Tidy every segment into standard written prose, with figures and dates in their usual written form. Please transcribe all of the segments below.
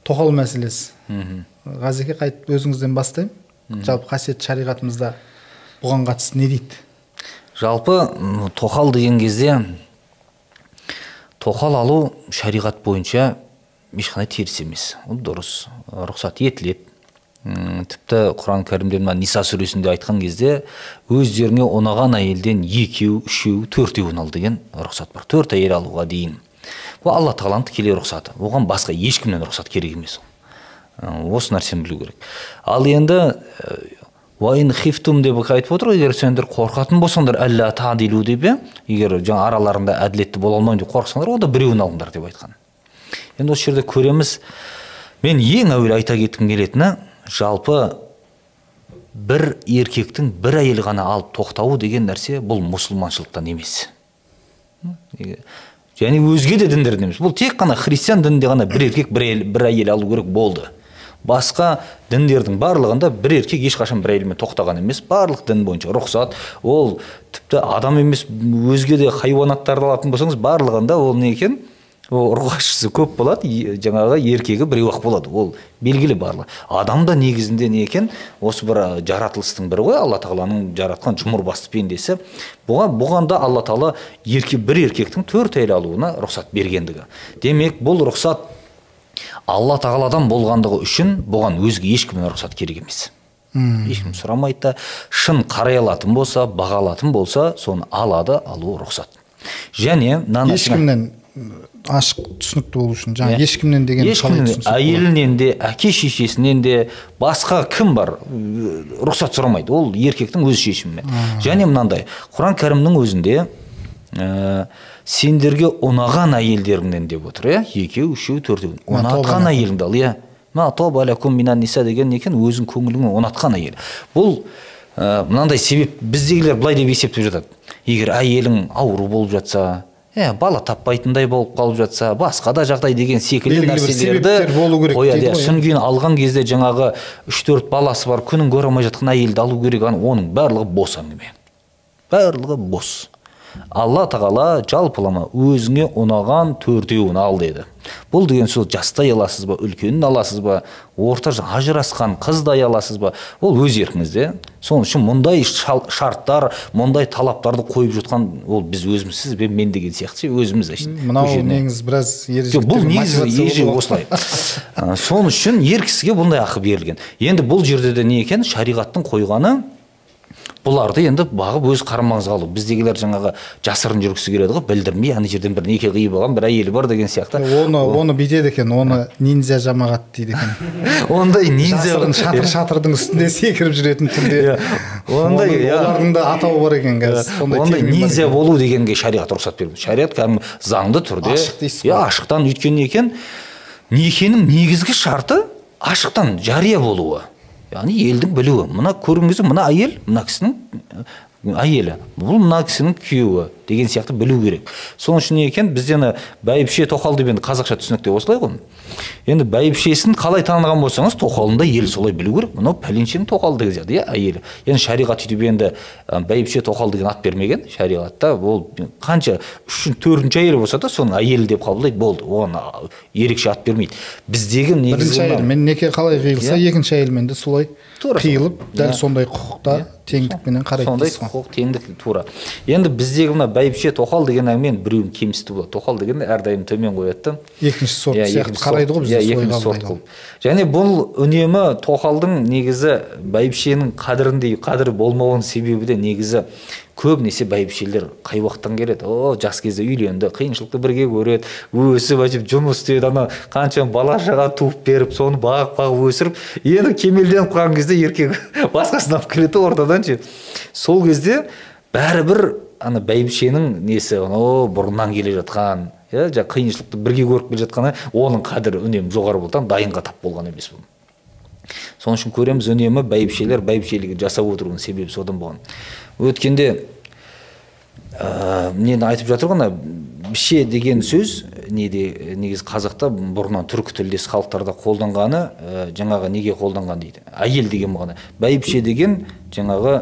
Тоқал мәселесі. Ғазеке, қайтып өзіңізден бастаймын. Жалпы қасиетті шариғатымызда бұған қатысты не дейді? Жалпы тоқал деген кезде тоқал алу шариғат бойынша ешқандай теріс емес. Ол дұрыс, рұқсат етіледі. Тіпті Құран кәрімде мына Ниса сүресінде айтқан кезде өздеріңе ұнаған әйелден 2, 3, 4-еуін ал деген рұқсат бар. 4 әйел алуға дейін. Бұл Алла тағаланың тікелей рұқсаты. Оған басқа ешкімнен рұқсат керек емес. Осы нәрсені білу керек. Ал енді уайын хифтум деп айтып отыр, егер сендер қорқатын болсаңдар, әллә таадилу деп, егер жаңа араларында әділетті бола алмаймын деп қорықсаңдар, онда біреуін алыңдар деп айтқан. Енді осы жерде көреміз, мен ең әуелі айта кеткім келетіні, жалпы бір еркектің бір әйел ғана алып тоқтауы деген нәрсе бұл мұсылманшылықтан емес. Және өзге де діндерден емес. Бұл тек қана христиан дінінде ғана бір еркек бір әйел алу керек болды. Басқа діндердің барлығында бір еркек ешқашан бір әйелмен тоқтаған емес. Барлық дін бойынша рұқсат. Ол тіпті адам емес, өзге де хайуанаттарды алатын болсаңыз, барлығында ол не екен? Ол ұрғашысы көп болады, жаңағы еркегі біреу-ақ болады. Ол белгілі барлығы. Адам да негізінде не екен? Осы бір жаратылыстың бірі ғой, Алла тағаланың жаратқан жұмыр басты пендесі. Бұған да Алла тағала бір еркектің 4 әйел алуына рұқсат бергендігі. Демек, бұл рұқсат Алла тағаладан болғандығы үшін бұған өзге ешкімнен рұқсат керек емес. Ешкім сұрамайды да, шын қарай алатын болса, баға алатын болса, соны алады, алу рұқсат. Және ешкімнен ашық түсінікті болу үшін, жаңа ешкімнен деген қалай түсінсек болады? Әйелінен де, әке шешесінен де, басқа кім бар, рұқсат сұрамайды. Ол еркектің өз шешімімен. Және мынандай, Құран кәрімнің өзінде сендерге ұнаған әйелдеріңнен деп отыр, 2, 3, 4 ұнатқан әйеліңді ал, иә. Ма тоба лакум минан ниса деген екен, өзің көңіліңе ұнатқан әйел. Бұл мынандай себеп, біздегілер былай деп есептеп жатады. Егер әйелің ауру болып жатса, бала таппайтындай болып қалып жатса, басқа да жағдай деген секілді нәрселерді қояды. Содан кейін алған кезде жаңағы 3-4 баласы бар, күнін көре алмай жатқан әйелді алу керек, оның барлығы бос әңгіме. Барлығы бос. Алла тағала жалпылама өзіңе ұнаған 4-еуін ал деді. Бұл деген сол жастай аласыз ба, үлкенін аласыз ба, орта ажырасқан қыздай аласыз ба, ол өз еркіңізде. Сол үшін мұндай шарттар, мұндай талаптарды қойып жатқан ол біз өзіміз, сіз бен мен деген сияқты өзіміз. Мынау негізі біраз ережелер. Бұл негізі ереже осылай. Сол үшін ер кісіге бұндай ақы берілген. Енді бұл жерде де не екен, шариғаттың қойғаны бұларды енді бағып өз қарамағыңызға алу. Біздегілер жаңағы жасырын жүргісі келеді ғой, білдірмей, ана жерден бір неке қиып алған бір әйелі бар деген сияқты. Оны бүйтеді екен, оны ниндзя жамағат дейді екен. Ондай ниндзя жасырын шатырдың үстінде секіріп жүретін түрде. Ондай олардың да атауы бар екен қазір. Ондай ниндзя болу дегенге шариғат рұқсат бермейді. Шариғат кәдімгі заңды түрде. Ашық дейсіз ғой. Ашықтан, өйткені екен, некенің негізгі шарты ашықтан жария болуы. Яғни елдің білуі. Мына көрген кезде мына әйел, мына кісінің әйелі, бұл мына кісінің күйеуі деген сияқты білу керек. Сол үшін не екен, бізде ана бәйбіше тоқал деп енді қазақша түсінікте осылай ғой. Енді бәйбішесін қалай таныған болсаңыз, тоқалын да ел солай білу керек. Мынау пәленшенің тоқалы деген сияқты, иә, әйелі. Енді шариғат сөйтіп енді бәйбіше тоқал деген ат бермеген. Шариғатта ол қанша 3-4 әйелі болса да соның әйелі деп қабылдайды, болды. Оған ерекше ат бермейді. Біздегі негізгі бірінші әйелмен неке қалай қиылса, екінші әйелмен де солай қиылып, дәл сондай құқықта теңдікпенен қарайды. Сондай құқық, теңдік тура. Енді біздегі мына бәйбіше тоқал деген әңгімен біреуін кемсіту болады. Тоқал деген әрдайым төмен қояды да. Екінші сорт сияқты қарайды ғой бізде. Екінші сорт қылып. Және бұл үнемі тоқалдың негізі бәйбішенің қадіріндей қадірі болмауының себебі де негізі көбінесе бәйбішелер қай уақыттан келеді? О, жас кезде үйленді, қиыншылықты бірге көреді, өсіп әйтіп жұмыс істеді, ана қанша бала шаға туып беріп, соны бағып-бағып өсіріп, енді кемелденіп қалған кезде еркек басқасын алып келеді ортадан ше. Сол кезде бәрібір ана бәйбішенің несі, о, бұрыннан келе жатқан, иә, қиыншылықты бірге көріп келе жатқан, оның қадірі үнемі жоғары болды, дайынға тап болған емес бұл. Сол үшін көреміз үнемі бәйбішелер бәйбішелігі жасап отыруының себебі содан болған. Өткенде нені айтып жатыр ғой, біше деген сөз неде негізі қазақта бұрыннан түркі тілдес халықтарда қолданғаны, жаңағы неге қолданған дейді? Әйел деген мағына. Бәйбіше деген жаңағы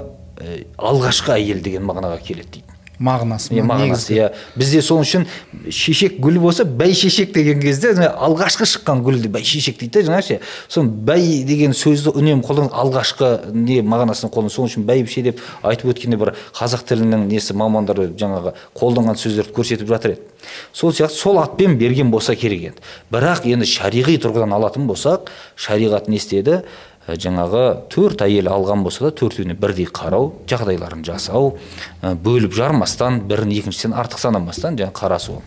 алғашқы әйел деген мағынаға келеді дейді. Мағынасы, мағынасы, иә. Бізде сол үшін шешек гүл болса, бәйшешек деген кезде алғашқы шыққан гүлді бәйшешек дейді де, жаңағы ше. Соны бәй деген сөзді үнемі қолдан, алғашқы не мағынасын қолдан. Сол үшін бәйбіше деп айтып өткенде бір қазақ тілінің несі мамандары жаңағы қолданған сөздерді көрсетіп жатыр еді. Сол сияқты сол атпен берген болса керек еді. Бірақ енді шариғи тұрғыдан алатын болсақ, шариғат не істеді? Жаңағы 4 әйел алған болса да төртеуіне бірдей қарау, жағдайларын жасау, бөліп жармастан, бірін екіншісінен артық санамастан жаңа қарасу.